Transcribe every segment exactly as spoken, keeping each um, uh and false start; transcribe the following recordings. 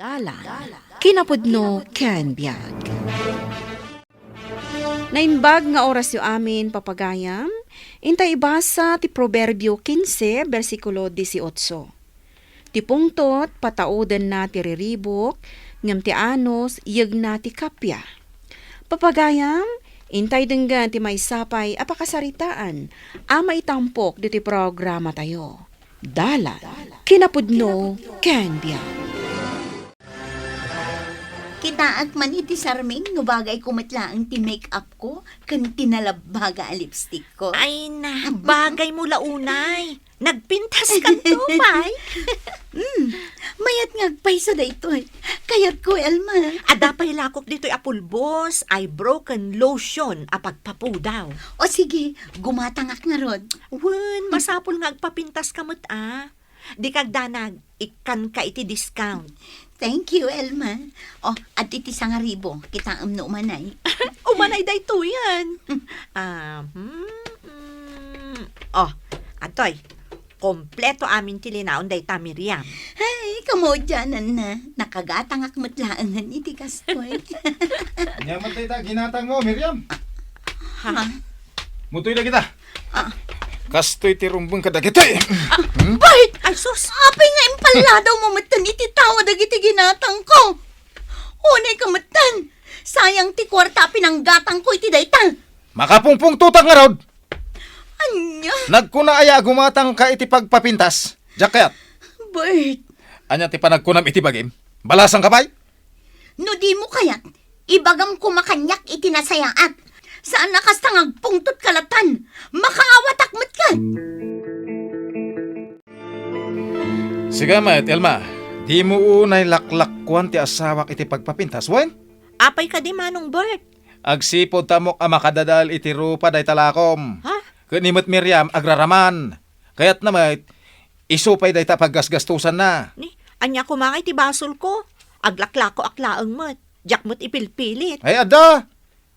Dalan, kinapudno ken biag. Naimbag nga orasyo amin, papagayam, intay ibasa ti Proverbio quince, bersikulo dieciocho. Ti pungtot, pataudenna ti riribuk, ngem ti anus, yegna ti kappia. Papagayam, intay denggen ti maysa pay a pakasaritaan a maitampok ditoy programatayo. Dalan, kinapudno, ken biag. Kitaak man iti sarming no bagayko met laeng ti make-up ko ken ti nalabbaga a lipstick ko. Ay na, bagay mo la unay. Nagpintas kanto pay. Hmm, mayat nga agpayso daytoy. Kayatko, Elma. Adda pay lakok ditoy a pulbos, eyebrow ken lotion a pagpapudaw. O sige, gumatangak ngarud. Wen, masapul nga agpapintas ka met a. Dika agdanag, ikkanka iti discount. Thank you, Elma. O, adtoy ti sangaribu, kitaem no umanay. Umanay daytoyen. Ah, hmm, hmm. O, adtoy. Kompleto amin ti linaon dayta, Miriam. Ay, kamaudiananna. Nakagatangak met laengen iti kastoy. Ania met dayta ginatangmo, Miriam? Ha? Mutoy dagita. Ah. Kastoy ti rumbeng kadagitoy. Hmm? Bay! Ay, sus! Apay nga impalladaw mo metten iti tawa dagiti ginatangko? Unay ka metten. Sayang ti kuarta a pinanggatangko iti dayta. Makapungpungtotak ngarud. Ania? Nagkuna aya a gumatangka iti pagpapintas? Diak kayat. Bert. Ania ti panagkunam iti bagim? Balasangka pay? No dimo kayat, ibagam koma kaniak iti nasayaat. Saan a kasta nga agpungtot ka latan. Makaawatak met ket. Sika met, Elma, dimo unay laklakkuan ti asawak iti pagpapintas, wen? Apay kadi, Manong Bert? Agsipud ta ammok a makadadael iti rupa dayta lakom. Ha? Ken ni met Miriam agraraman. Kayatna met, isu pay dayta a paggasgastosanna. Ni, ania koma nga iti basolko? Aglaklakoak laeng met. Diak met ipilpilit. Ay, adda!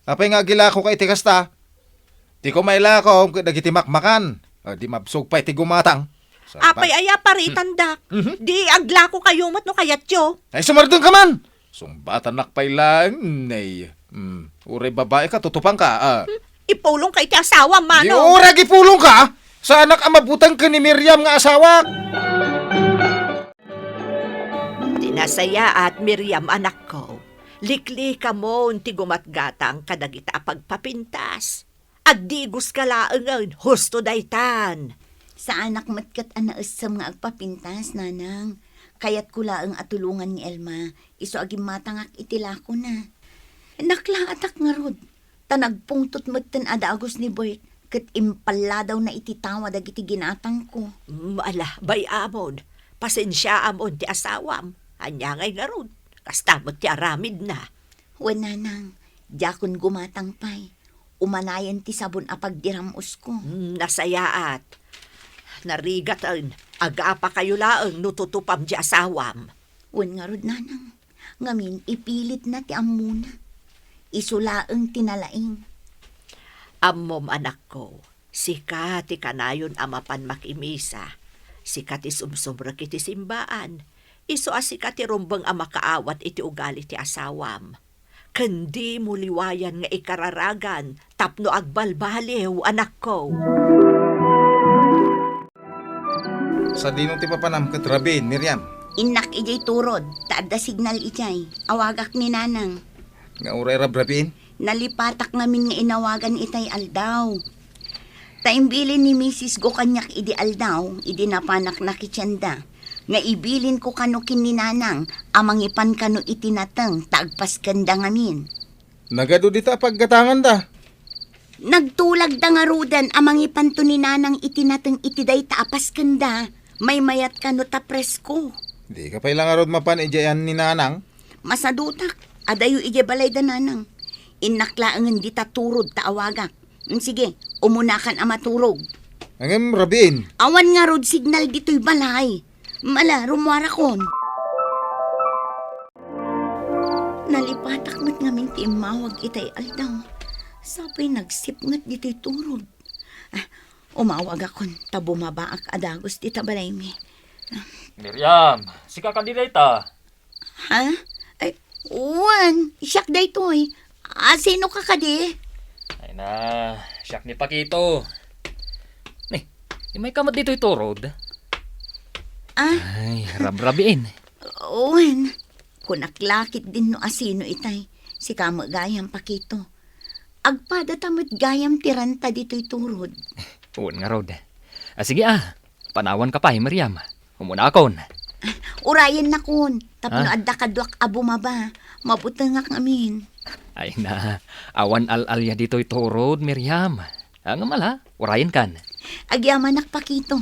Apay nga agilakoka iti kasta? Ti kumailako ket dagiti makmakan. A, di mabsog pay ti gumatang. Sabay. Apay aya paritandak? Mhm. Di aglakokayo met no kayatyo. Ay, sumardengka man! Sungbatannak pay laeng, nay. Hmm, uray babaeka, tutupangka, a. Hmm, ipulongka iti asawam, Manong. Di uray agipulongka! Saanak a mabuteng ken ni Miriam nga asawak! Ti nasayaat, Miriam, anakko, liklikamon ti gumatgatang kadagita a pagpapintas. Agdigoska laengen, husto daytan. Saanak met ket a naessem nga agpapintas, Nanang. Kayatko laeng a tulongan ni Elma, isu a gimmatangak iti lakona. Naklaatak ngarud, ta nagpungtot metten a dagus ni Bert ket impalladawna iti tawa dagiti ginatangko. Mm, ala, bay-amon, pasensiaamon ti asawam. Ania ngay ngarud, kasta met ti aramidna. Wen, Nanang, diakon gumatang pay. Umanayen ti sabon a pagdiram-osko. Hmm, nasayaat. Narigaten, agapakayo laeng no tutupam ti asawam. Wen ngarud, Nanang, ngamin ipilitna ti ammona. Isu laeng ti nalaing. Ammom, anakko, sika ti kanayon a mapan makimisa. Sika ti sumsumrek iti simbaan. Isu a sika ti rumbeng a makaawat iti ugali ti asawam. Ken dimo liwayan nga ikararagan tapno agbalbaliw, anakko. Sadino ti papanam ket Rabin, Miriam? Innak idiay turod, ta adda signal idiay. Awagak ni Nanang. Nga uray rabrabin? Nalipatak ngamin nga inawagan itay aldaw. Ta imbilin ni Misis Go kaniak idi aldaw, idi napanak nakitienda, nga ibilinko kano ken ni Nanang a mangipan kano iti nateng ta agpaskenda ngamin. Nagadu dita a paggatanganda. Nagtulagda ngaruden a mangipanto ni Nanang iti nateng iti dayta a paskenda. Maymayat kano ta presko. Dika pay la ngarud mapan idiayan ni Nanang? Masadutak, adayo idiay balayda, Nanang. Innak laengen dita turod ta awagak. Mm, sige, umunakan a maturog. Ngem, Rabin. Awan ngarud signal ditoy balay. Mala, rumuarakon. Nalipatak met ngamin ti immawag itay aldaw. Sapay nagsipnget ditoy turod. Ah, umawagakon ta bumabaak a dagus dita balaymi. Miriam, sika kadi dayta? Ha? Ay, wen, siak daytoy. A, sino ka kadi? Ay na, siak ni Pakito. Ni, imay ka met ditoy turod? Ah? Ay, rabrabiin. Wen, kunak la ketdin no asino itay. Sika met gayam, Pakito. Agpadata met gayam ti renta ditoy turod. Wen ngarud. A, sige a. Panawanka pay, Miriam. Umunaakon. Urayennakon, tapno Ah? adda kaduak a bumaba. Mabutengak ngamin. Ay na, awan al-alia ditoy turod, Miriam. Ngem ala, urayenkan. Agyamanak, Pakito.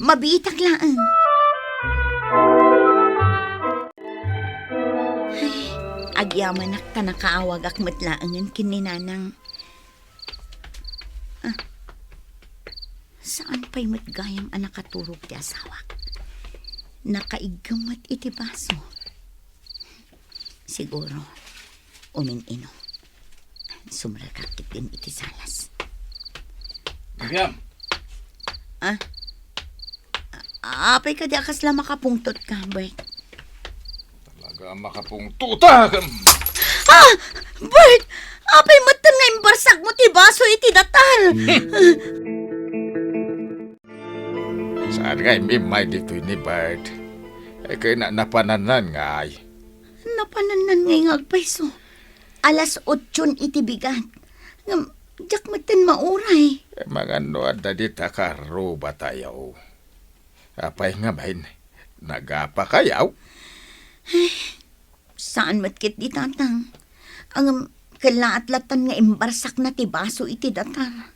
Mabiitak laeng. Ay, agyamanak ta nakaawagak met laengen ken ni Nanang. Ah, saan pay met gayam a nakaturog ti asawak? Nakaiggem met iti baso. Siguro, umin-inom. Sumrekak ketdin iti salas. Miriam! Ah? A-, apay kadi a kasla makapungtot ka, Bert? Talaga a makapungtotak! Ah! Bert! Apay metten nga imbarsak mo ti baso iti datar? Saan nga immay ditoy ni Bert? Ay, kay na-, napanannan ngay. Napanannan ngay nga agpayso. Alas otson iti bigat. Ngem, diak metten mauray. Mangan no adda dita karrubatayo. Apay ngamin, nagapakayaw? Saan met ketdi, Tatang. Ngem, kellaat lattan nga imbarsakna ti baso iti datar.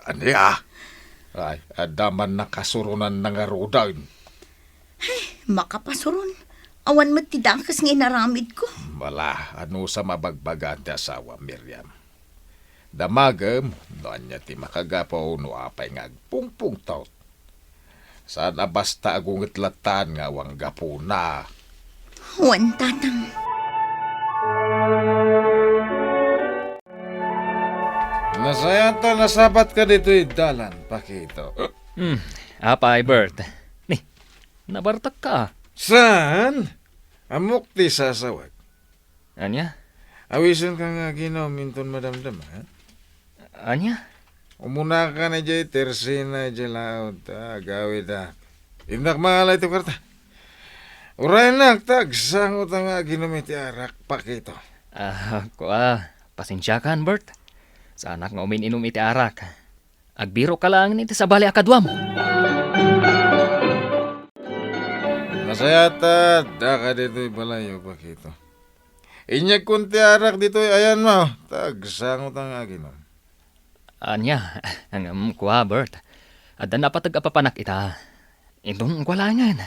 Ania? Ay, adda man nakasurunanna ngaruden. Ay, makapasuron. Awan met ti dakes nga inaramidko. Ala, anusam a bagbagaan ti asawam, Miriam. Damagem no ania ti makagapu no apay nga agpungpungtot. Saan a basta agunget lattan nga awan gapuna. Wen, Tatang. Nasayaat ta nasabatka ditoy dalan, Pakito. Hmm, apay, Bert? Ni, nabartakka. Saan? Ammok ti sasawek. Ania? Awisenka nga aginom inton madamdama, ha? Ania? Umunaka na jay tersina jay laud, ta agawidak. Innak mangalay ti kwarta. Uraynak, ta agsangotan nga aginom iti arak, Pakito. Ah, kua, pasensiakan, Bert. Saanak nga umin-inom iti arak. Agbirokka laeng iti sabali a kaduam. Nasayaat ta addaka ditoy balayyo, Pakito. Inyegkon ti arak ditoy ayanmo, ta agsangotan nga aginom. Ania, ngem kua, Bert. Adda napateg a papanak ita. Inton kua laengen.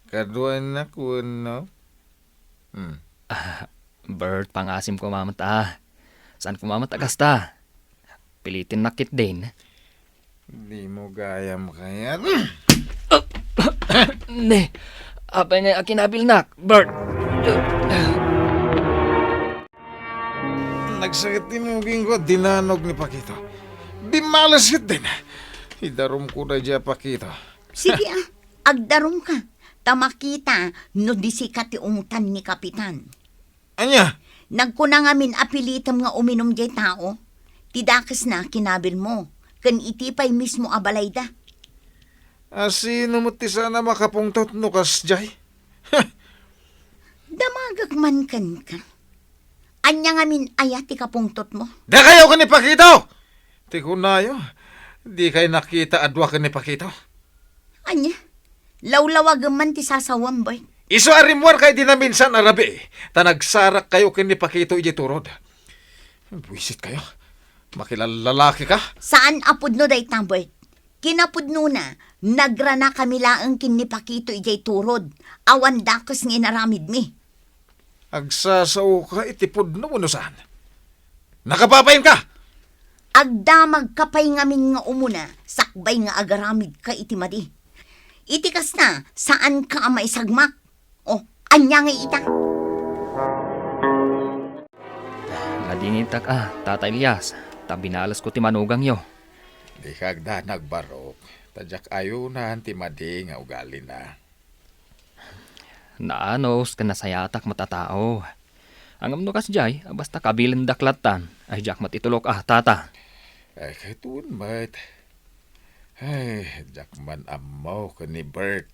Kaduanak wenno? Hmm. Ah, Bert, pangasim koma met a. Saan koma met a kasta? Pilitinnak ketdin. Dimo gayam kayat. Ne, apay nga akinabilnak, Bert? Nagsakit ti mugingko, dinanog ni Pakito. Bimmales ketdin. Idarumko daydiay a Pakito. Sige a, agdarumka. Ta makita no di sika ti ungtan ni Kapitan. Ania? Nagkuna ngamin a pilitem nga uminum jay tao. Ti dakesna, kinabilmo. Ken iti pay mismo a balayda. A sino met ti saan a makapungtot no kasjay? Damagek man kenka. Ania ngamin aya ti kapungtotmo? Dakayo ken ni Pakito! Ti kunayo, dikay nakita a dua ken ni Pakito. Ania? Lawlawagem man ti sasawam, Bert. Isu a rimmuarka idi naminsan a rabii, ta nagsarakkayo ken ni Pakito idiay turod. Buisit kayo. Makilallalaki ka? Saan a pudno dayta, Bert. Kinapudnona, nagranakami laeng ken ni Pakito idiay turod. Awan dakes nga inaramidmi. Agsasaoka iti pudno wenno saan? Nakababainka! Agdamagka pay ngamin nga umuna, sakbay nga agaramidka iti madi. Iti kasta, saanka a maisagmak. O, ania ngay ita? Nadingitak a, Tata Elias, ta binalesko ti manugangyo. Dika agdanag, Barok, ta diak ayonan ti madi nga ugalina. Naanus ken nasayaatak met a tao. Ngem no kasdiay, basta kabilendak lattan, ay diak met itulok a, tata. Ay, ket wen met. Ay, diak man ammo ken ni Bert.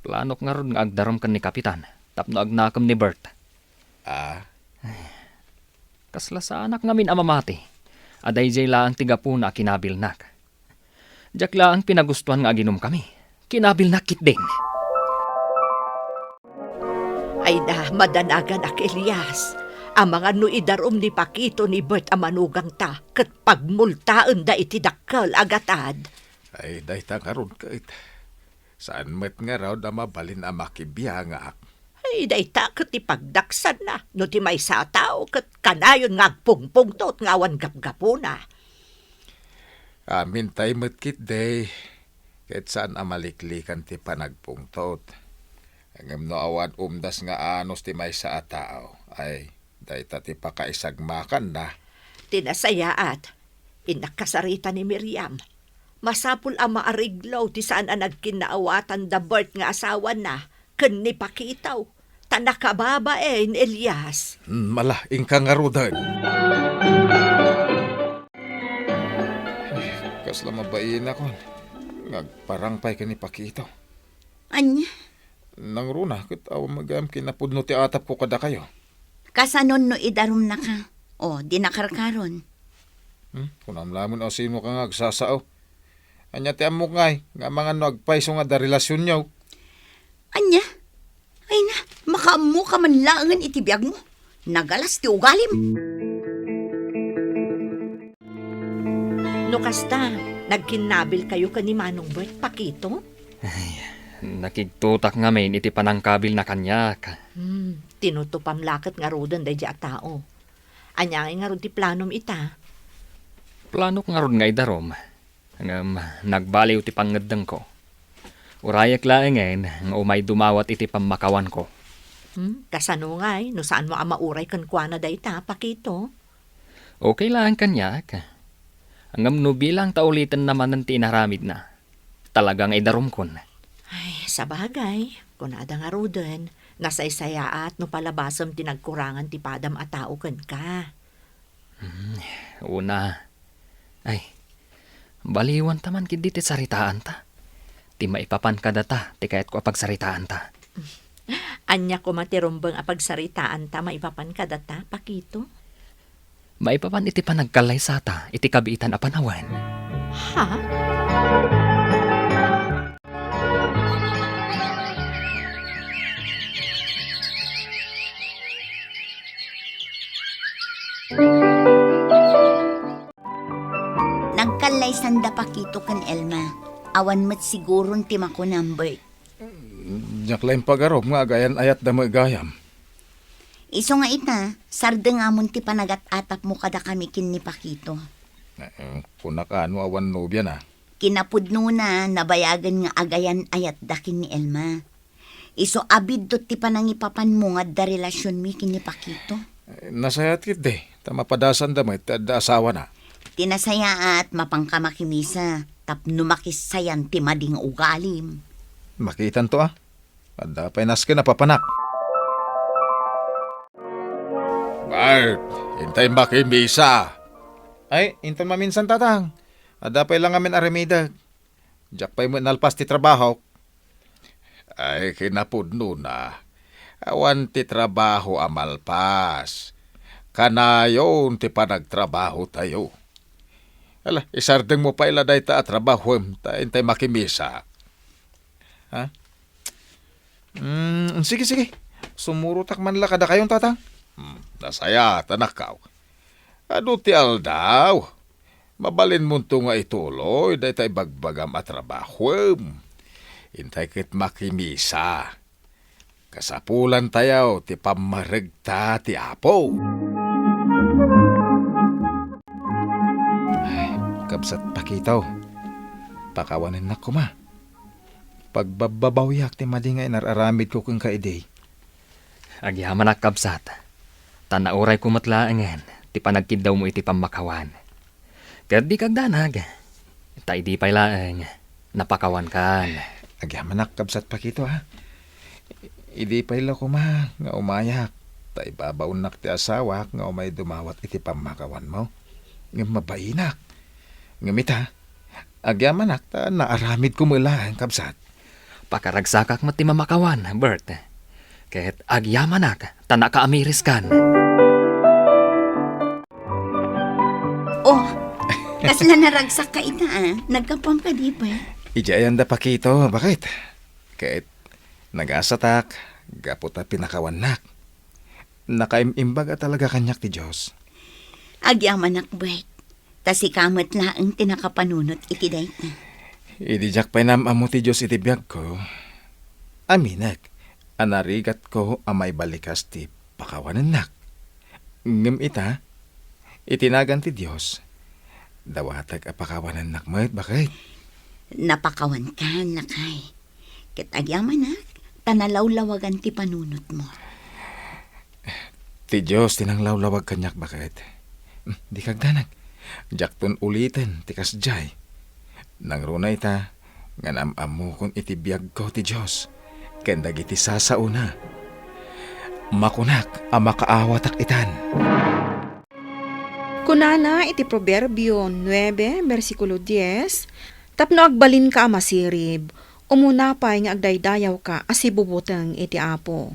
Planok ngarud nga agdarum ken ni Kapitan tapno agnakem ni Bert. Ah? Kasla saanak ngamin a mamati a daydiay laeng ti gapuna a kinabilnak. Diak laeng pinagustuan nga aginumkami. Kinabilnak ketdin. Ay na, madanaganak, Elias. Amangan no idarum ni Paquito ni Bert a manugangta, ket pagmultaenda iti dakkel a gatad. Ay, dayta ngarud ket. Saan met ngarud a mabalin a makibiangak. Ay, dayta ket ti pagdaksanna no ti maysa a tao ket kanayon nga agpungpungtot nga awan gapgapuna. Amintay met ketdi, ket saan a maliklikan ti panagpungtot. Ngem no awan umdas nga anus ti maysa a tao, ay, dayta ti pakaisagmakanna. Ti nasayaat, innak kasarita ni Miriam. Masapul a maariglo ti saan a nagkinnaawatan da Bert nga asawana ken ni Paquito, ta nakababain, Elias. Hmm, ala, inka ngaruden. Kasla mabainak nga agparang pay ken ni Paquito. Ania? Nangruna, ket awan met gayam kinapudno ti atapko kadakayo. Kasanon no idarumnaka? O, di nakarkaron. Hmm? Kunam lamen a sinoka nga agsasao. Ania ti ammok ngay, nga amangan no agpayso nga adda relasionyo? Ania? Ay na, makaammoka man laengen iti biagmo. Nagalas ti ugalim. No kasta, nagkinnabilkayo ken ni Manong Bert, Paquito? Ay, nakigtutak ngamin iti panangkabilna kaniak. Hmm, tinutupam la ket ngaruden daydiay a tao. Ania ngay ngarud ti planom ita? Planok ngarud nga idarum. Ngem nagbaliw ti pangngeddengko. Urayek laengen nga umay dumawat iti pammakawanko. Hmm, kasano ngay no saanmo a mauray kenkuana dayta, Paquito? Okay laeng kaniak. Ngem no bilang ta ulitenna manen ti inaramidna, talaga nga idarumkon. Ay, sabagay, kunada ngaruden, nasaysayaat no palabasem ti nagkurangan ti padam a tao kenka. Hmm, una. Ay, baliwanta man ketdi ti saritaanta. Ti maipapan kadata ti kayatko a pagsaritaanta. Ania koma ti rumbeng a pagsaritaanta maipapan kadata, Paquito? Maipapan iti panagkallaysata iti kabiitan a panawen. Ha? Nagkallaysan da Paquito ken Elma. Awan met siguron ti makunam, Bert. Diak la impagarup nga agayan-ayatda met gayam. Isu nga ita, sardengamon ti panagat-atapmo kadakami ken ni Paquito. Eh, kunak a no awan nobiana. Kinapudnona, nabayagen nga agayan-ayatda ken ni Elma. Isu a biddut ti panangipapanmo nga adda relasionmi ken ni Paquito. Eh, nasayaat ketdi, ta mapadasanda met ti adda asawana. Ti nasayaat, mapanka makimisa, tapno makissayan ti madi nga ugalim. Makitanto a. Adda pay nasken a papanak. Bart, intay makimisa. Ay, inton maminsan, Tatang. Adda pay la ngamin aramidek. Diak pay met nalpas ti trabahok. Ay, kinapudnona. Awan ti trabaho a malpas. Kanayon ti panagtrabahotayo. Ala, isardengmo pay la dayta a trabahoem, ta intay makimisa. Ha? Mm, sige, sige. Sumurotak man la kadakayon, Tatang. Hmm, nasayaat, anakko. Adu ti aldaw. Mabalinmonto nga ituloy dayta ibagbagam a trabahoem. Intay ket makimisa. Kasapulantayo ti pammaregta ti Apo. Ay, kabsat Paquito, pakawanennak koma. Pagbabbabawiak ti madi nga inar-aramidko kenka idi. Agyamanak, kabsat, ta naurayko met laengen ti panagkiddawmo iti pammakawan. Ket dika agdanag, ta idi pay laeng, napakawankan. Agyamanak, kabsat Paquito, ha? Idi pay la koma nga umayak, ta ibabaonnak ti asawak nga umay dumawat iti pammakawanmo. Ngem mabainak. Ngem ita, agyamanak ta naaramidko met laeng, kabsat. Pakaragsakak met ti mamakawan, Bert. Ket agyamanak ta nakaamiriskan. Oh, kasla naragsakka ita, ah. Naggapuam kadi, Bert? Idiay anda, Paquito, baket? Ket nagasatak gapu ta pinakawannak. Nakaim-imbag a talaga kaniak ti Dios. Agyamanak, Bert. Ta sika met laeng ti nakapanunot iti dayta. Idi diak pay naam-ammo ti Dios iti biagko, aminek a narigatko a maibalikas ti pakawanennak. Ngem ita, iti nagan ti Dios, dawatek a pakawanennak met, baket? Napakawankan, lakay. Ket agyamanak, ta nalawlawagan ti panunotmo. Ti Dios ti nanglawlawag kaniak, baket. Hmm, dika agdanag. Diakton uliten ti kasdiay. Nangruna ita nga naam-ammokon iti biagko ti Dios ken dagiti sasaona. Makunak a makaawatak itan. Kunana iti Proverbio nuebe, bersikulo dies, "Tapno agbalinka a masirib, umuna pay nga agdaydayawka a sibubuteng iti Apo.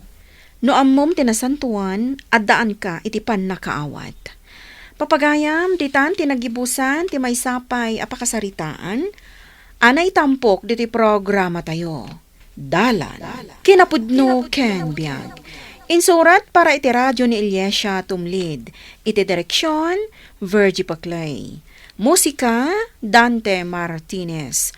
No ammom ti nasantoan, addaanka iti pannakaawat." Papagayam, ditan ti nagibusan ti maysa pay a pakasaritaan a naitampok ditoy programatayo. Dalan, kinapudno ken biag. Insurat para iti radio ni Iliesia Tumlid. Iti direksion, Virgie Paclay. Musika, Dante Martinez.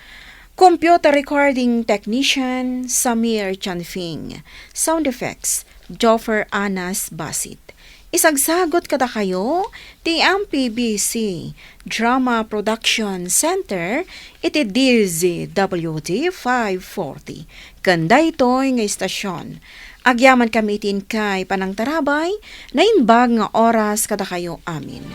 Computer recording technician, Samir Chanfing. Sound effects, Joffer Anas Basit. Isagsagut kadakayo ti M P B C Drama Production Center iti D Z W T five forty. Ken daytoy nga istasion, agyamankami iti inkay panangtarabay, naimbag nga oras kadakayo amin.